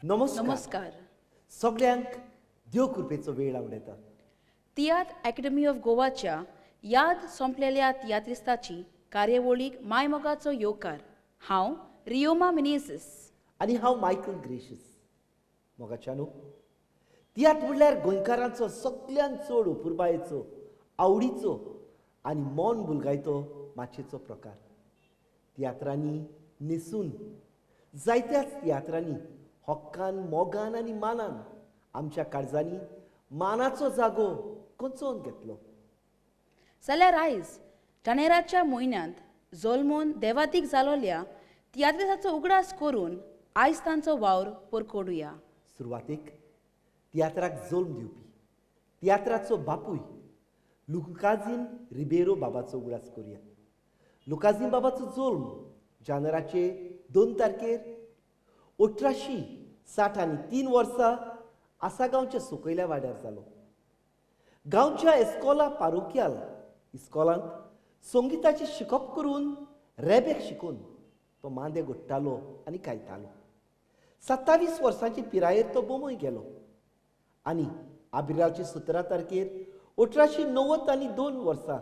नमस्कार. नमस्कार. सगळ्यांक देव कृपेचो वेळ आवडटा. तियात्र अकॅडमी ऑफ गोवाच्या याद सोंपलेल्या तियात्रिस्ताची कार्यावळीक मायमोगाचो येवकार. हांव रियोमा मिनेझीस आनी हांव मायकल ग्रेशियस. मोगाच्यानो, तियात्र म्हणल्यार गोंयकारांचो सगळ्यांत चड अपुरबायेचो, आवडीचो आनी मन बुलगायतो माचयेचो प्रकार. तियात्रांनी न्हेसून जायत्याच तियात्रांनी हक्कान, मोगान आनी मानान आमच्या काळजांनी मानाचो जागो कोंचोवन घेतलो. जाल्यार आयज जानेराच्या म्हयन्यांत जल्मून देवादीक जालोल्या तियात्रिसाचो उगडास करून आयज तांचो वावर परकोडुया. सुरवातेक तियात्राक जल्म दिवपी तियात्राचो बापूय लुकाझीन रिबेरो बाबाचो उगडास करुया. लुकाझीन बाबाचो जल्म जानेराचे 2 तारखेर 1863 वर्सा आसागांवच्या सकयल्या वाड्यार जालो. गांवच्या एस्कोला पारोकियाल इस्कोलांत संगिताचें शिकप करून रेबेक शिकून तो मांदे गोडटालो आनी गायतालो. 27 वर्सांचे पिरायेर तो बोमय गेलो आनी आब्रिलाचे 17 तारखेर 1892 वर्सा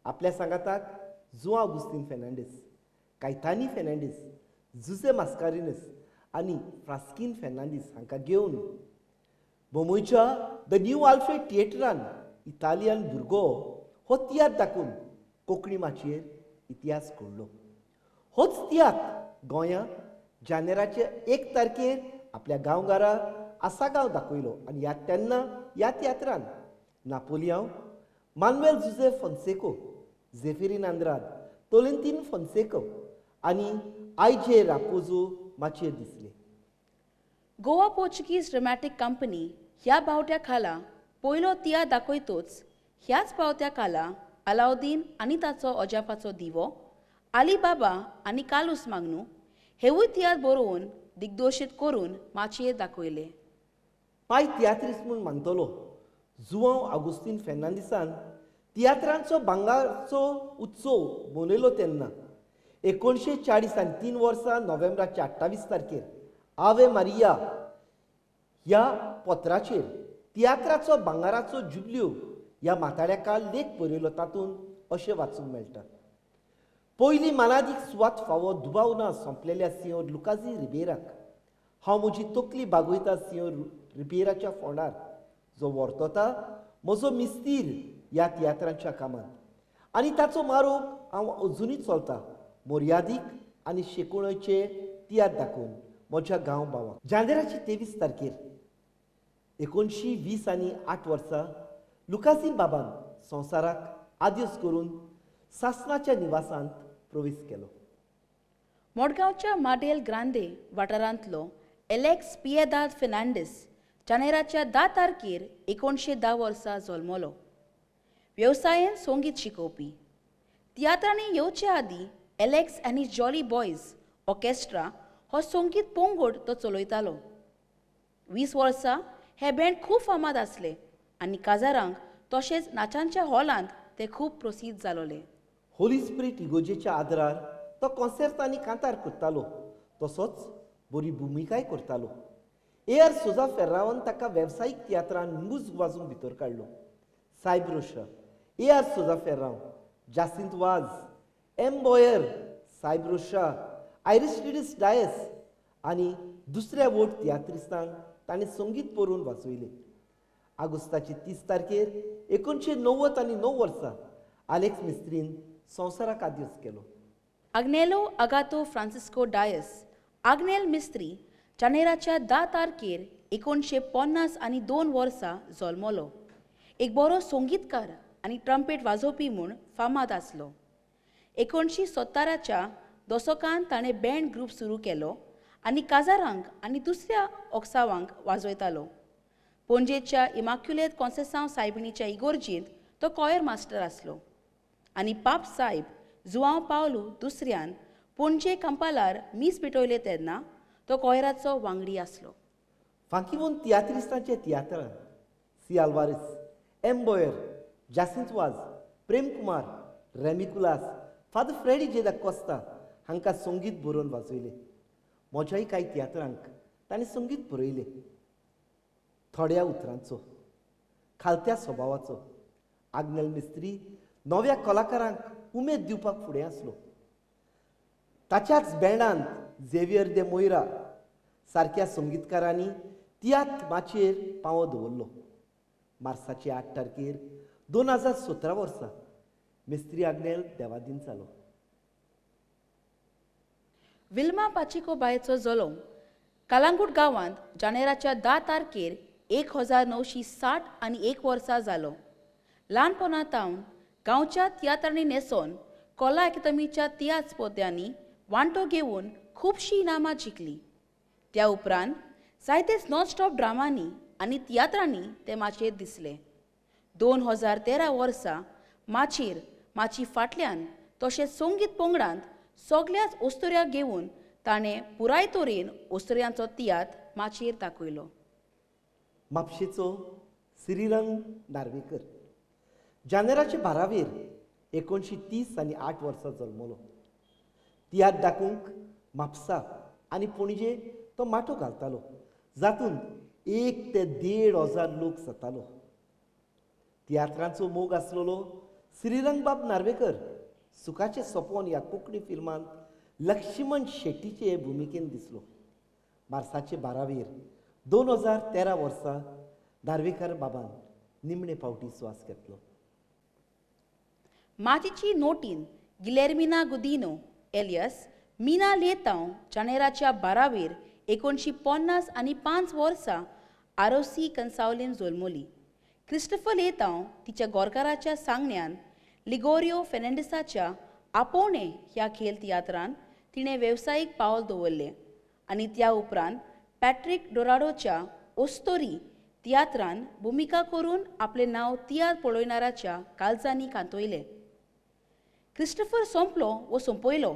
आपल्या सांगाताक जुआंव आगुस्तीन फेर्नांडीस, कायतानी फेर्नांडीस, जुजे मास्कारिनस आनी फ्रास्कीन फेर्नांडीस हांकां घेवन बोमोयच्या the new Alfred थिएटरान इतालियन भुरगो हो तियात्र दाखोवन कोंकणी माचयेर इतिहास घडलो. होच तियात्र गोंया जानेराचे 1 तारखेर आपल्या गांवघरा आसागांव दाखयलो आनी ह्या तेन्ना ह्या तियात्रान नापोलियांव, मानुएल जुजे फोन्सेको, झेफिरीन आंद्राद, तोलेंतीन फोन्सेको आनी आयजे रापोजो माचयेर दिसले. गोवा पोर्चुगीज ड्रामॅटीक कंपनी ह्या बावट्या खाला पयलो तियात्र दाखयतोच ह्याच बावट्या खाला अलाउद्दीन आनी ताचो अजापाचो दिवो, आली बाबा आनी कालूस मागनू हेवूय तियात्र बरोवन दिग्दर्शीत करून माचयेर दाखयले. पाय तियात्रिस्त म्हूण मानतलो जुआंव आगुस्तीन फेर्नांडीसान तियात्रांचो भांगारचो उत्सव मनयलो तेन्ना 1943 वर्सा नोव्हेंबराच्या 28 तारखेर आवे मारिया ह्या पत्राचेर तियात्राचो भांगाराचो जुबल्यो ह्या माथाळ्याकाळ लेख बरयलो. तातूंत अशें वाचूंक मेळटा. पयली मानादीक सुवात फावो दुबाव ना सोंपलेल्या सिंयोर लुकाझी रिबेराक हांव म्हजी तकली बागयता सिंयोर रिबेराच्या फोंडार, जो वर्तता म्हजो मिस्तीर ह्या तियात्रांच्या कामांत आनी ताचो मारोग हांव अजुनूय चलता मर्यादीक आनी शेकोणचे तियात्र दाखोवन म्हज्या गांव भावाक. जानेराचे 23 तारखेर 1928 वर्सा लुकाझीन बाबान संवसाराक आदेश करून सासनाच्या निवासांत प्रवेश केलो. मडगांवच्या माडेल ग्रांदे वाठारांतलो एलेक्स पियेदाद फेर्नांडीस जानेराच्या 10 तारखेर 1910 वर्सा जल्मलो. वेवसायेन संगीत शिकोवपी. तियात्रांनी येवचे आदीं Alex and his jolly boys orchestra हो संगीत पंगड तो चलयतालो. 20 वर्सां हे बँड खूब फामाद आसले आनी काजारांक तशेंच नाचांच्या हॉलांत ते खूब प्रसिद्ध जालोले. होली स्पिरीट इगोजेच्या आदारार तो कॉन्सर्तांनी कांतार करतालो, तसोच बरी भुमिकाय करतालो. ए आर सोजा फेर्रावन ताका वेवसायीक तियात्रान मुज वाजूंक भितर काडलो. सायब रोशा, A R Souza Ferrao, Jacinto Vaz, M Boyer, सायब रोशा, आयरिस्टिडीस डायस आनी दुसऱ्या वोट तियात्रिस्तांक ताणें संगीत बरोवन वाजयलें. आगोस्ताचे 30 तारखेर 1999 वर्सा आलेक्स मिस्त्रीन संवसाराक आदेश केलो. आग्नेलो आगातो फ्रांसिस्को डायस आग्नेल मिस्त्री जानेराच्या 10 तारखेर 1952 वर्सा जल्मलो. एक बरो संगीतकार आनी ट्रम्पेट वाजोवपी म्हूण फामाद आसलो. 1970च्या दसकांत ताणें बँड ग्रूप सुरू केलो आनी काजारांक आनी दुसऱ्या ओक्सावांक वाजयतालो. पणजेच्या इमाक्युलेत कॉन्सेसांव सायबिणीच्या इगोर्जींत तो कॉयर मास्टर आसलो आनी पाप सायब जुआंव पावलू दुसऱ्यान पणजे कंपालार मीस पेटयले तेन्ना तो कॉयराचो वांगडी आसलो. फांकीवून तियात्रिस्तांचे तियात्रां C Alvares, M Boyer, Jacinto Vaz, Prem Kumar, Remy Colaco, father Freddy J da Costa हांकां संगीत बरोवन वाजयलें. म्हज्याय कांय तियात्रांक ताणें संगीत बरयलें. थोड्या उतरांचो, खालत्या स्वभावाचो आग्नेल मिस्त्री नव्या कलाकारांक उमेद दिवपाक फुडें आसलो. ताच्याच बँडांत झेवियर दे मोयरा सारक्या संगीतकारांनी तियात्र माचयेर पांवो दवरलो. मार्साचे 8 तारखेर 2017 वर्सा मिस्त्री आग्नेल देवादीन जालो. विल्मा पाचिको बायचो जल्म कालांगूट गांवांत जानेराच्या 10 तारखेर 1960 आनी 1 वर्सा जालो. ल्हानपणांतावन गांवच्या तियात्रांनी न्हेसोन कला अकादमीच्या तियात्र स्पर्ध्यांनी वांटो घेवन खुबशीं इनामां जिखलीं. त्या उपरांत जायतेच नॉन स्टॉप ड्रामांनी आनी तियात्रांनी ते माचयेर दिसले. 2013 वर्सा माचयेर माची फाटल्यान तशेंच संगीत पंगडांत सगळ्याच ओस्तोऱ्याक घेवन ताणें पुराय तरेन ओस्तोऱ्यांचो तियात्र माचयेर दाखयलो. म्हापशेचो श्रीरंग नार्वेकर जानेराचे 12वेर 1930 आनी 8 वर्सां जल्मलो. तियात्र दाखोवंक म्हापसा आनी पणजे तो माटो घालतालो, जातूंत 1 ते 1.5 हजार लोक जातालो. तियात्रांचो मोग आसलेलो श्रीरंगबाब नार्वेकर सुखाचें सपन ह्या कोंकणी फिल्मांत लक्ष्मण शेट्टीचे भुमिकेन दिसलो. मार्साचे 12वेर 2013 वर्सा नार्वेकर बाबान निमणे फावटी श्वास घेतलो. माचीची नोटीन गिलेर्मिना गुदिनो एलियस मीना लेतांव जानेराच्या 12वेर 1950 आनी 5 वर्सा आरोसी कंसावलीन जल्मली. क्रिस्टफर लेतांव तिच्या गोरकाराच्या सांगण्यान लिगोरियो फेर्नांडीसाच्या आपोवणे ह्या खेळ तियात्रान तिणें वेवसायीक पावल दवरलें आनी त्या उपरांत पॅट्रीक डोराडोच्या ओस्तोरी तियात्रान भुमिका करून आपलें नांव तियात्र पळयणाराच्या काळजांनी कांतयलें. क्रिस्टफर सोंपलो वो सोंपयलो,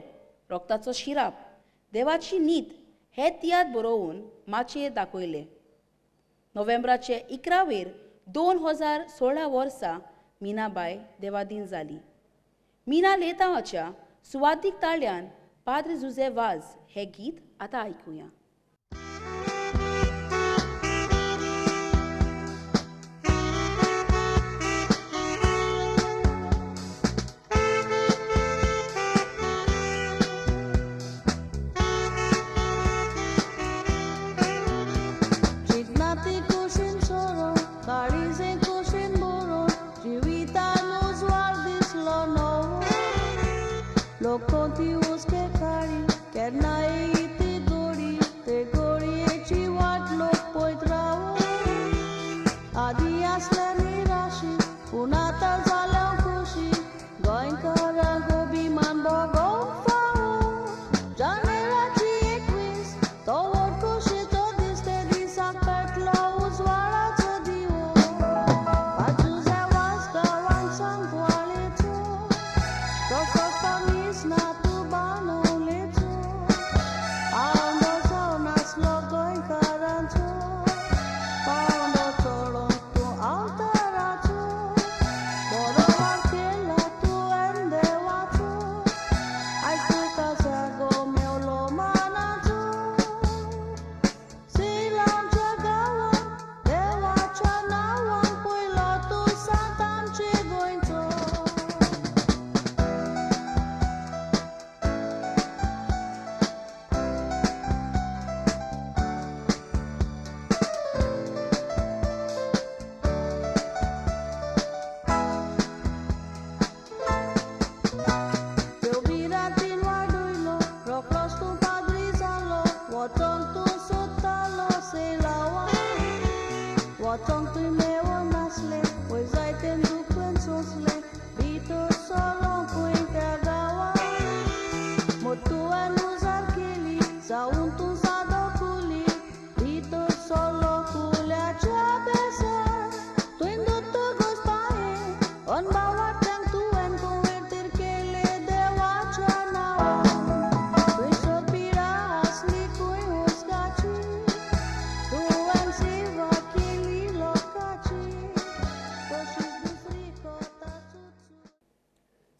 रोगताचो शिराप, देवाची नीत हे तियात्र बरोवन माचयेर दाखयले. नोव्हेंबराचे 11वेर 2016 वर्सा मीनाबाय देवादीन जाली. मीना लेतांवाच्या सुवादीक ताळ्यान पाद्र जुझे वाज हे गीत आतां आयकुया.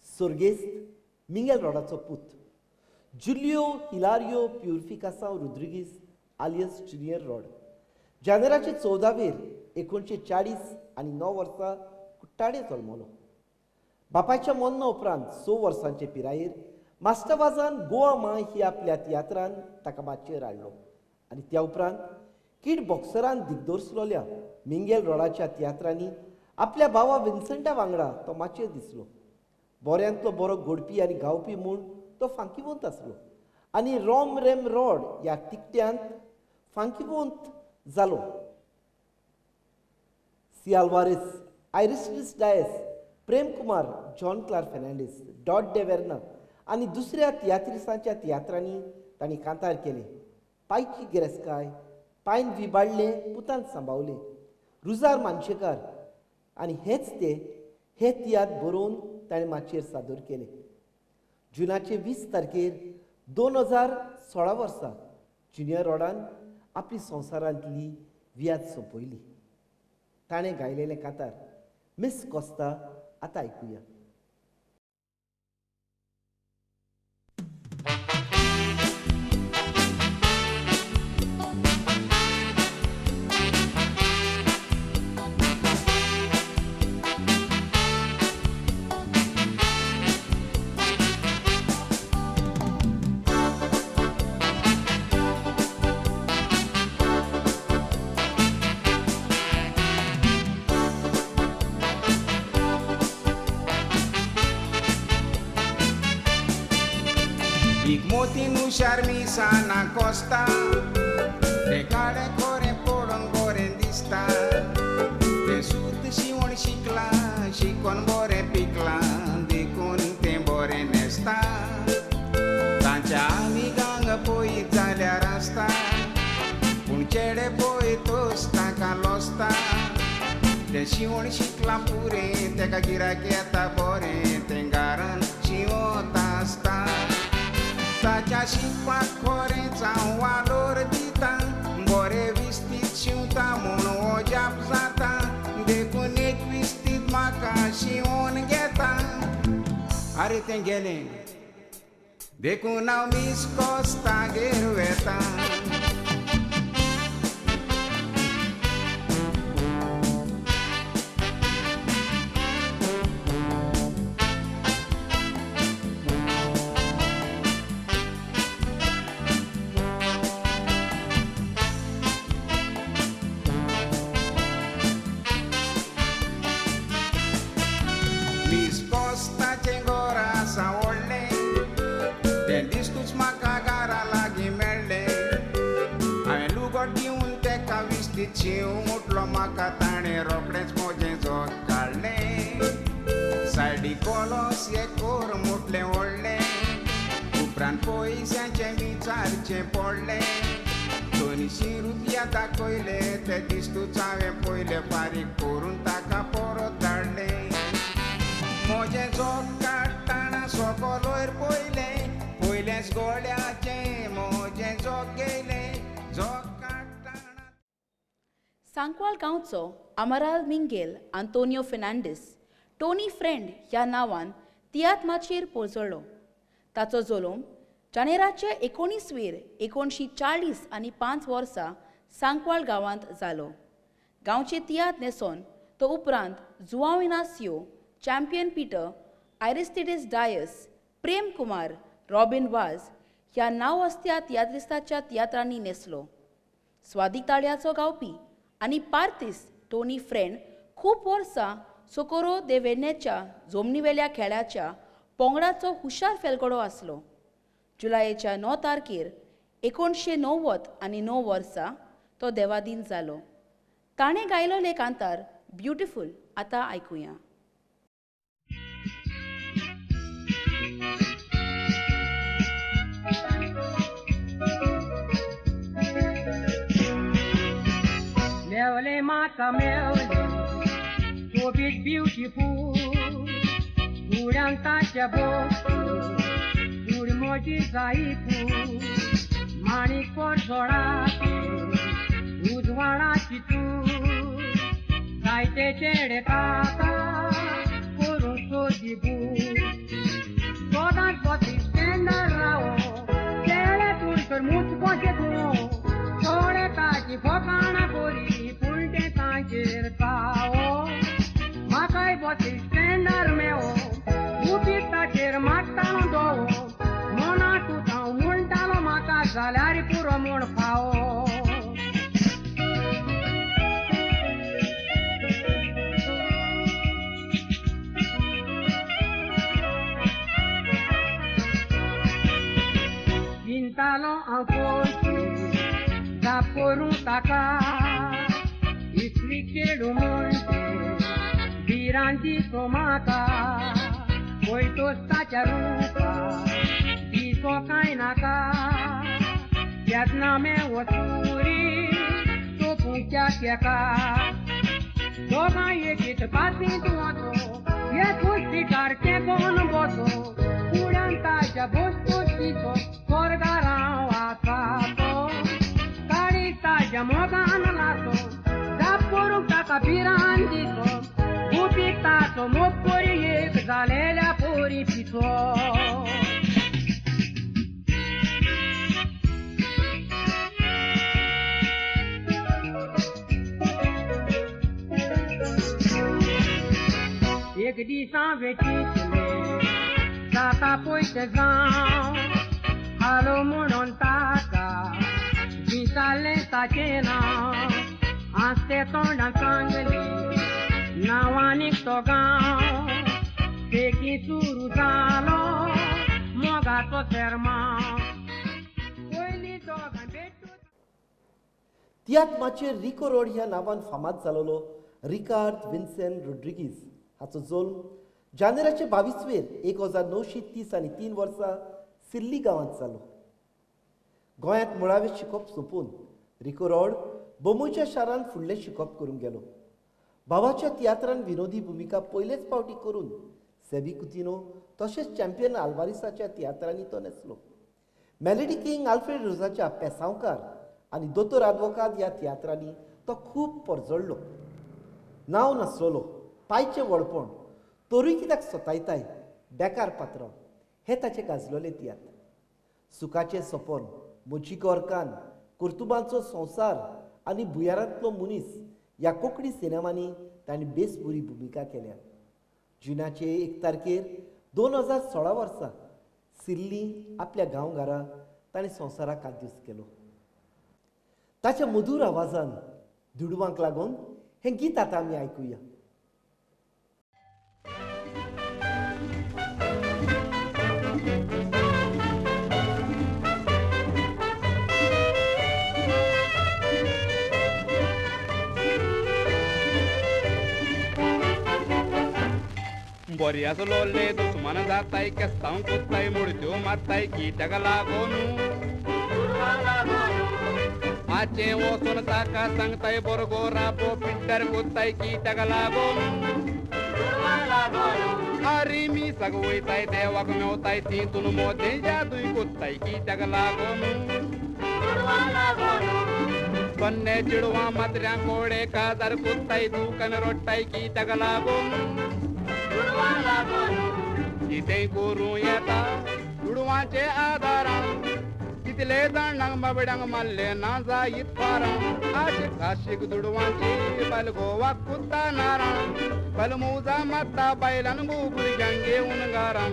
स्वर्गेस्त मिंगेल रोडाचो पूत जुलियो हिलारियो प्युरिफिकासांव रुद्रिगीस आलियस ज्युनियर रॉड जानेराचे 14वेर 1949 वर्सा कुट्टाडे जल्मलो. बापायच्या मरणा उपरांत 6 वर्सांचे पिरायेर मास्टर वाजान गोवा मां ही आपल्या तियात्रान ताका माचयेर हाडलो आनी त्या उपरांत किड बॉक्सरान दिग्दर्शलेल्या मिंगेल रॉडाच्या तियात्रांनी आपल्या भावा विन्संटा वांगडा तो माचयेर दिसलो. बऱ्यांतलो बरो घोडपी आनी गावपी म्हूण तो फांकीवंत आसलो आनी रोम रेम रॉड ह्या तिकट्यांत फांकीवंत जालो. C Alvares, Aristides Dias, Prem Kumar, John Clar Fernandes, Dot de Verna आनी दुसऱ्या तियात्रिसांच्या तियात्रांनी तांणी कांतार केले. पायची गिरेस्काय, पायन विबाडले पुतान सांबावले, रुजार मानशेकार आनी हेच ते हे तियात्र बरोवन ताणें माचयेर सादर केले. जुनाचे 20 तारखेर 2016 वर्सा ज्युनियर रॉडान आपली संवसारांतली वियाद सोंपयली. ताणें गायलेलें कांतार मिस कोस्ता आतां आयकुया. Sharmi sana costa, te काळे खोरे पडून गोरें दिसता, ते सूत शिवण शिकला शिकोन बरें पिकलां देखून तें बरें न्हेसता, तांच्या आमिगांक पळयत जाल्यार आसता, पूण चेडे पळयतच तांकां लोसता, तें शिवण शिकलां पुरें तेका गिरायक येता बरें तें घरान शिंवत आसता. ताच्या शिकपाक खरेंच हांव वालोर दिता, बरें विस्तीद शिंवता म्हूण ओजाप जाता, देखून एक विस्तीद म्हाका शिंवोन घेता. आरे तें गेलें देखून हांव मीस कोस्तागेर वेता. शिंव मुटलो म्हाका ताणें रोखडेंच म्हजें जोत काडलें, सायडी कोलोस एक कोर मुटलें व्हडलें, उपरांत पयशांचें विचारचें पडलें, 200 रुपया दाखयले ते दिस्तूच हांवें पयले फारीक करून ताका परत धाडलें. म्हजें जोत काडटना सकल वयर पयलें, पयलेंच गोळ्याचें म्हजें जोत गेलें, जोत. सांकवाळ गांवचो Amaral Mingel Antonio Fernandes Tony Friend ह्या नांवान तियात्र माचयेर पोजळ्ळो. ताचो जल्म जानेराचे 19वेर 1945 वर्सा सांकवाळ गांवांत जालो. गांवचे तियात्र न्हेसोन तो उपरांत Joao Inacio, Champion Peter, Aristides Dias, Prem Kumar, Robin Vaz ह्या नांव असत्या तियात्रिस्ताच्या तियात्रांनी न्हेसलो. स्वादीक ताळयाचो गावपी आनी पार्तीस टोनी फ्रेंड खूब वर्सां सोकोरो दे वेर्णेच्या जोमनीवेल्या खेळाच्या पोंगडाचो हुशार फेलगडो आसलो. जुलायेच्या 9 तारखेर 1999 वर्सा तो देवादीन जालो. ताणें गायलो कांतार ब्युटिफूल आतां आयकुया. मेवले म्हाका मेवले सोबीत ब्युटिफूल, फुड्यांक ताच्या बोसू कूड म्हजी जायी फूल, माणिक पोरजोळाचे उजवाडाची तूं, जायते चेडे ताका करूं सोदी भूल, सदांच बसी स्टँडार रावो चेडे तूं तर मुच कशें तूं हांव पोशी जाप करूं ताका इतली चेडूं म्हणटे भिरांती सो म्हाका पळयतोच ताच्या रुपा दिसो कांय नाका तेन्ना मेवो सुरी तोपूंच्या केका दोगां एकीच पासींत वचो एकूच सिटार तेंकोन बसो फुड्यान ताच्या बसतोच तिचो स्वर्गार हांव आसा तो काळी ताच्या मोगान लासो जाप करूंक ताका भिरांत दिसो गुपीत ताचो मोग परी एक जालेल्या पोरी पिसो. एक दीस हांवें चिंतलें जाता पयशे जावं हालो म्हणून ताका विचारलें ताचें नांव आसते तोंडान सांगलें नांव आनीक तो गांव बेगीन सुरू जालो मोगाचो सेर्मांव पयलीं दोगां भेटून. तियात्र माचयेर रिको रोड ह्या नांवान फामाद जालोलो रिकार्द विन्सेंट रोड्रिगीज हाचो जल्म जानेराचे 22वेर 1930 आनी 3 वर्सां सिल्ली गांवांत जालो. गोंयांत मुळावें शिकप सोंपून रिको रोड बोंबयच्या शारांत फुडलें शिकप करूंक गेलो. भावाच्या तियात्रान विनोदी भुमिका पयलेच फावटी करून सेबी कुतिनो तशेंच चॅम्पियन आल्वारिसाच्या तियात्रांनी तो नेसलो. मेलेडी किंग आल्फ्रेड रोजाच्या पेसांवकार आनी दोतोर आदवोकाद ह्या तियात्रांनी तो खूब परजळ्ळो. नांव नासलोलो पायचें व्हडपण तरूय कित्याक सतायताय बेकार पात्रांव हे ताचे गाजलोले तियात्र. सुखाचें सपन, म्हजी गोरकान, कर्तुबांचो संवसार आनी भुंयारांतलो मनीस ह्या कोंकणी सिनेमांनी ताणें बेस बरी भुमिका केल्या. जुनाचे 1 तारखेर 2016 वर्सा सिल्ली आपल्या गांवघरा ताणें संवसाराक आद्यूस केलो. ताच्या मधूर आवाजान दुडवांक लागून हें गीत आतां आमी आयकुया. बरी आसलोले दुस्मान जाताय केस्तांव कोत्ताय मुडत्यो मारताय कित्याक लागून आचें वचून ताका सांगताय बरो गो राबो पिड्ड्यार कोत्ताय कित्याक लागून आरे मिसाक वयताय देवाक मेवताय तितून मोदें जादूय कोत्ताय कित्याक लागून बन्ने चेडवां मात्र्यां कोडे काजार कोत्ताय दुकान रोडटाय कित्याक लागून कितें करूं येता दुडवांचे आदारान कितले जाणांक बाबड्यांक मारले ना जायत फारां आशीक आशीक दुडवांची बायल गोवाक कुत्ता नारां बायल मोजा मारता बायलान भुरग्यांक घेवन घरां.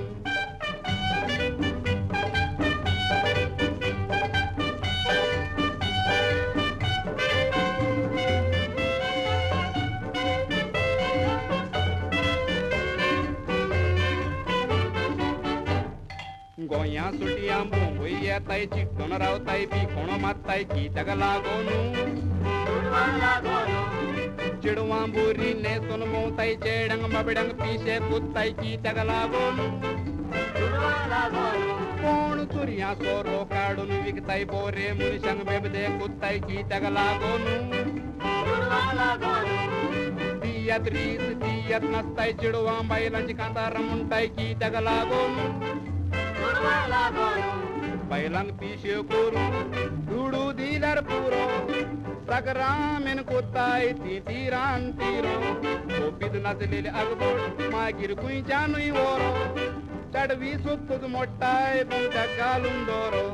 गोंया सुटयां मुंबय येताय चिकटून रावताय बिकोण मारताय कित्याक लागून चेडवां बोरी न्हेसून भोंवताय चेड्यांक बाबड्यांक पिशे कुत्ताय कित्याक लागून कोण चोरयां सोरो काडून विकताय बोरे मनशांक बेबदे कुत्ताय कित्याक लागून दियात रीत दियात नासताय चेडवां बायलांची कांतारां म्हणटाय कित्याक लागून बायलांक पिश्यो करून दुडू दिल्यार पुरो साकरामेन कोत्ताय ती तिरान तिरो कोपीत नासलेली आगबोट मागीर खंयच्यानूय व्हरो चाडवी सोदतूच मोडटाय बोमट्याक घालून दोरो.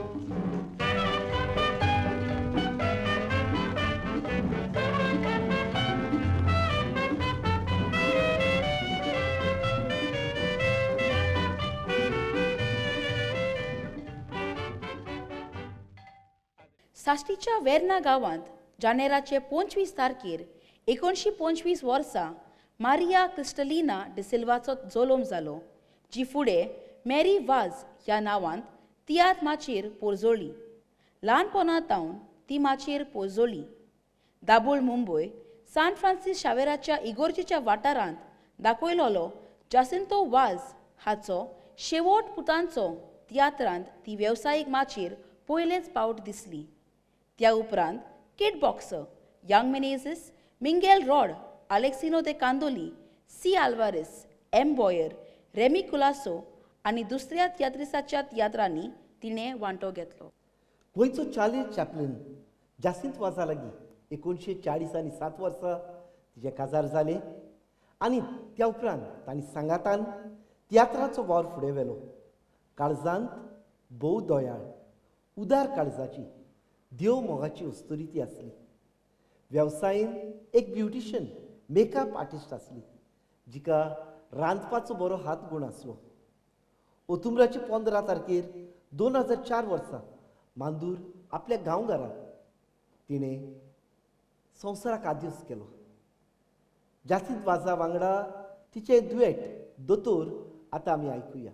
साश्टीच्या वेर्ना गांवांत जानेराचे 25 तारखेर 1925 वर्सा मारिया क्रिस्टलिना डिसिल्वाचो जल्म जालो, जी फुडें मॅरी वाज ह्या नांवान तियात्र माचयेर पोरजोळ्ळी. ल्हानपणा तावन ती माचयेर पोजोली. दाबोळ मुंबय सान फ्रांसीस शावेराच्या इगोर्जेच्या वाठारांत दाखयलोलो जासिंतो वाज हाचो शेवट पुतांचो तियात्रांत ती वेवसायीक माचयेर पयलेच पावट दिसली. त्या उपरांत Kid Boxer, Young Menezes, Mingel Rod, Alexino de Candolim, C Alvares, M Boyer, Remy Colaco आनी दुसऱ्या तियात्रिसाच्या तियात्रांनी तिणें वांटो घेतलो. गोंयचो चार्ली चॅपलिन जासिंत वाजा लागीं 1940 आनी 7 वर्सां तिचें काजार जालें आनी त्या उपरांत तांणी सांगातान तियात्राचो वावर फुडें व्हेलो. काळजांत भोव दयाळ, उदार काळजाची, देव मोगाची अस्तुरी ती आसली. वेवसायीन एक ब्युटिशन, मेकअप आर्टिस्ट आसली जिका रांदपाचो बरो हात गूण आसलो. ओतुम्राचे 15 तारखेर 2004 वर्सा मांदूर आपल्या गांवघरांत तिणें संवसाराक आद्योस केलो. जासिंत वाजा वांगडा तिचें दुयेट दोतोर आतां आमी आयकुया.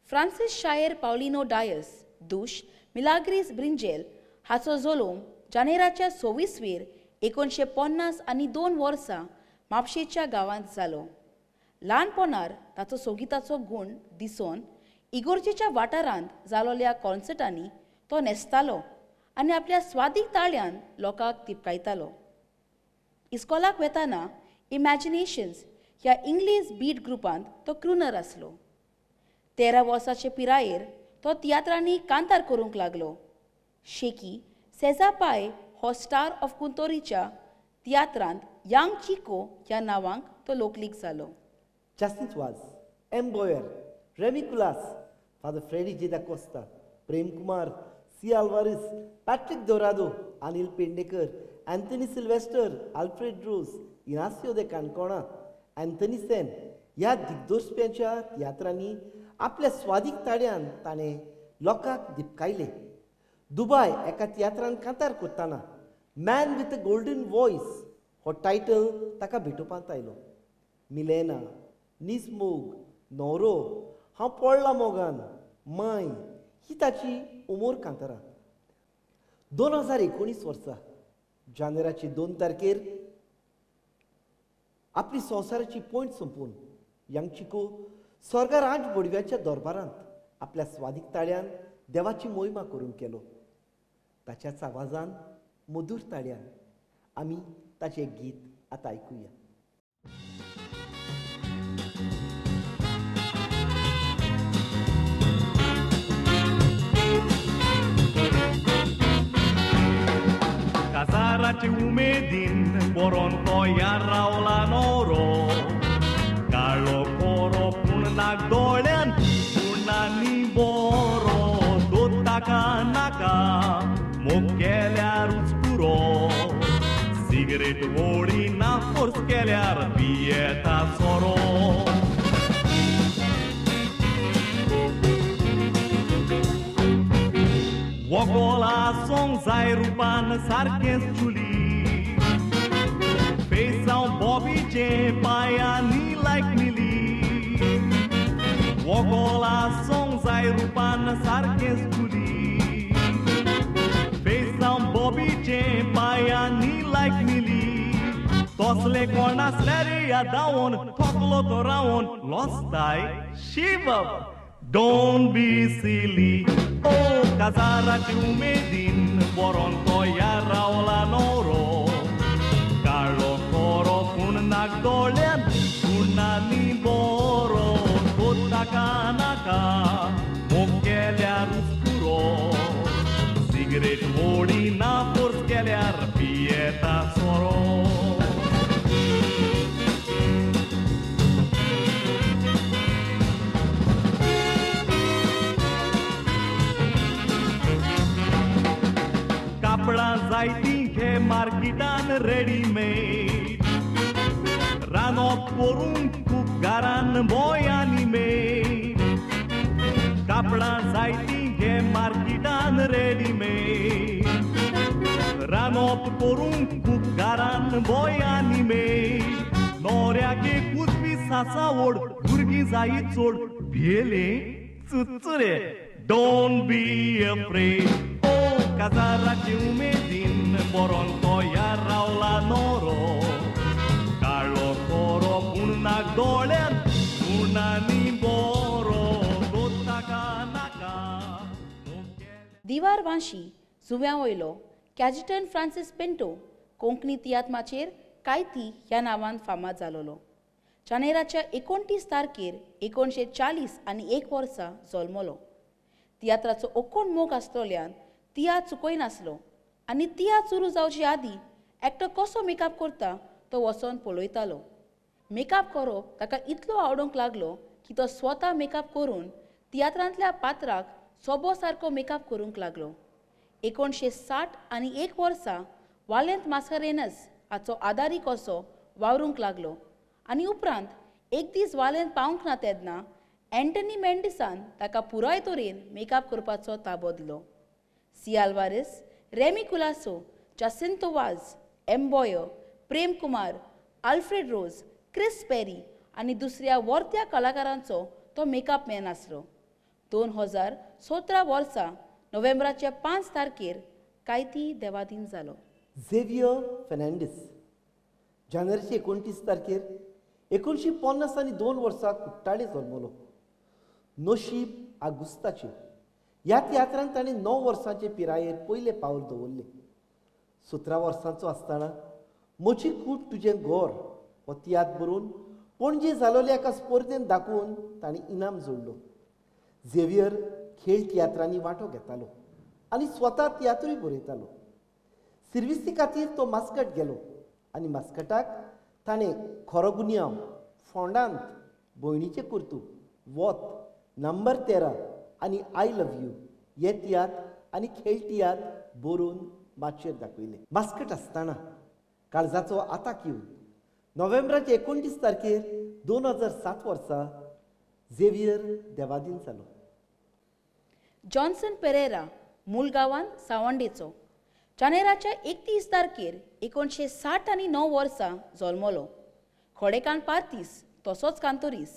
फ्रांसीस शायर पावलिनो डायस दुश मिलाग्रीस ब्रिंजेल हाचो जल्म जानेराच्या 26 1950 आनी 2 वर्सां म्हापशेच्या गांवांत जालो. ल्हानपणार ताचो संगीताचो गूण दिसून इगोर्जेच्या वाठारांत जालोल्या कॉन्सर्टांनी तो न्हेसतालो आनी आपल्या स्वादीक ताळ्यान लोकांक तिपकायतालो. इस्कॉलाक वेताना इमॅजिनेशन्स ह्या इंग्लीश बीट ग्रुपांत तो क्रुनर आसलो. 13 वर्साचे पिरायेर तो तियात्रांनी कांतार करूंक लागलो. शेकी सेजा पाय हो स्टार ऑफ कुंतोरीच्या तियात्रांत यांग चिको ह्या नांवांक तो लोकलीक जालो. Jacinto Vaz, M Boyer, Remy Colaco, Father Freddy J da Costa, Prem Kumar, C Alvares, Patrick Dourado, Anil Pednekar, Anthony Silvester, Alfred Rose, Inacio de Canacona, Anthony Sen ह्या दिग्दर्शप्यांच्या तियात्रांनी आपल्या स्वादीक ताळ्यान ताणें लोकांक दिपकायले. दुबाय एका तियात्रान कांतार करतना man with a golden voice हो title ताका भेटोवपांत आयलो. मिलेना, निजमोग, न्हवरो, हांव पडला मोगान, माय ही ताची उमोर कांतारां. 2019 वर्सा जानेराची 2 तारखेर आपली संवसाराची पॉयंट सोंपून यांगचिको स्वर्गराज बोडव्याच्या दरबारांत आपल्या स्वादीक ताळ्यान देवाची मोहिमा करूंक केलो. ताच्याच आवाजान मधूर ताळ्यान आमी ताचें गीत आतां आयकुया. काजाराचे उमेदीन बरोन तयार रावला नवरो, काळो कोरो पूण नाक दोळ्यान पूण आनी बरो, दोत ताका नाका मोग केल्यारूच पुरो, सिगरेट ओडी ना फोर्स केल्यार पियेता सोरो. वोगोल आसोंक जाय रुपान सारकेंच चुली, फेसांव बॉबीचें पांयांनी लायक मिली, वोगोल आसोंक जाय रुपान सारकेंच चुली, फेसांव बॉबीचें पांयांनी लायक मिली, तसले कोण आसल्यार या धांवोन थकलो तो रावोन लोस्ताय शिवप. Don't be silly, oh काजाराचे उमेदीन बरोन तयार रावला नवरो, काळो कोरो पूण नाक दोळ्यान पूण आनी बरो, दोत ताका नाका मोग केल्यारूच पुरो, सिगरेट ओडी ना फोर्स केल्यार पियेता सोरो. कापडां जायतीं घे मार्केटान रेडीमेड, रांदप करूंक खूब घरान बोयांनी मेड, कापडां जायतीं घे मार्केटान रेडीमेड, रांदप करूंक खूब घरान बोयांनी मेड, नोऱ्याक एकूच बी सासावड भुरगीं जायत चड भियेले चुचुरे. Don't be afraid, oh काजाराचे उमेदीन बरोन तयार रावला नवरो, काळो कोरो पूण नाक दोळ्यान पूण आनी बरो, दोत ताका नाका. दिवार वांशी जुंव्या वयलो कॅजिटन फ्रांसीस पिंटो कोंकणी तियात्माचेर कायती ह्या नांवान फामाद जालोलो. जानेराच्या 29 तारखेर 1940 आनी 1 वर्सा जल्मलो. तियात्राचो ओकोण मोग आसतल्यान तियात्र चुकयनासलो आनी तियात्र सुरू जावचे आदीं एकटो कसो मेकअप करता तो वचोन पळयतालो. मेकअप करप ताका इतलो आवडूंक लागलो की तो स्वता मेकअप करून तियात्रांतल्या पात्राक सोबो सारको मेकअप करूंक लागलो. 1960 आनी 1 वर्सा वालेंत मास्कारेनस हाचो आदारी कसो वावरूंक लागलो आनी उपरांत एक दीस वालेंत पावंक ना तेन्ना एंटनी मेंडिसान ताका पुराय तरेन मेकअप करपाचो ताबो दिलो. C Alvares, Remy Colaco, Jacinto Vaz, M Boyer, Prem Kumar, Alfred Rose, Chris Perry आनी दुसऱ्या वर्त्या कलाकारांचो तो मेकअप मॅन आसलो. 2017 वर्सा नोव्हेंबराच्या 5 तारखेर कायती देवाधीन जालो. झेवियर फेर्नांडीस जानेवारीचे 29 तारखेर 1950 आनी 2 वर्सा कुट्टाळे जल्मलो. नशीब आगुस्ताचे ह्या तियात्रान ताणें 9 वर्सांचे पिरायेर पयलें पावल दवरलें. 17 वर्सांचो आसतना म्हजी कूड तुजें घर हो तियात्र बरोवन पणजे जालोल्या एका स्पर्धेन दाखोवन ताणें इनाम जोडलो. झेवियर खेळ तियात्रांनी वांटो घेतालो आनी स्वता तियात्रूय बरयतालो. सिर्विसी खातीर तो मास्कट गेलो आनी मास्कटाक ताणें खरो गुन्यांव, फोंडांत, भयणीचें कर्तूब, वत, नंबर 13 आनी I love you हे तियात्र आनी खेळ तियात्र बरोवन माचयेर दाखयले. मास्कट आसतना काळजाचो आताक येवन नोव्हेंबराचे 29 तारखेर 2007 वर्सा झेवियर देवाधीन जालो. जॉन्सन पेरेरा मूळ गांवान सावंडेचो जानेराच्या 31 तारखेर 1960 आनी 9 वर्सा जल्मलो. खोडेकान पार्तीस तसोच कांतोरीस.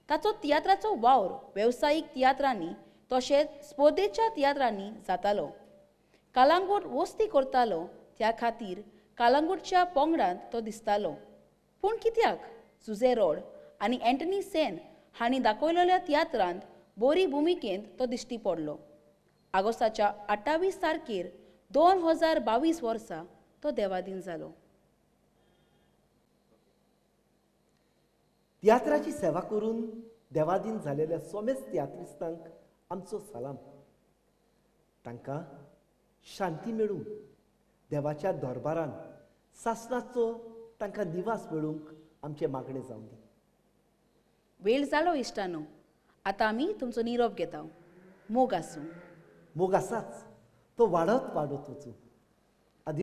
ताचो तियात्राचो वावर वेवसायीक तियात्रांनी तशेंच स्पर्धेच्या तियात्रांनी जातालो. कालांगूट वस्ती करतालो त्या खातीर कालांगूटच्या पोंगडांत तो दिसतालो. पूण कित्याक जुझे रोड आनी अँटनी सेन हांणी दाखयलेल्या तियात्रांत बोरी भुमिकेंत तो दिश्टी पडलो. आगोस्ताच्या 28 तारखेर 2022 वर्सा तो देवाधीन जालो. तियात्राची सेवा करून देवाधीन जालेल्या सोमेस तियात्रिस्तांक आमचो सलाम. तांकां शांती मेळूं, देवाच्या दरबारान सासणाचो तांकां निवास मेळूंक आमचें मागणें जावं दी. वेळ जालो इश्टानो, आतां आमी तुमचो निरोप घेता. मोग आसूं. मोग आसाच, तो वाडत वाडत वचूं. आदी.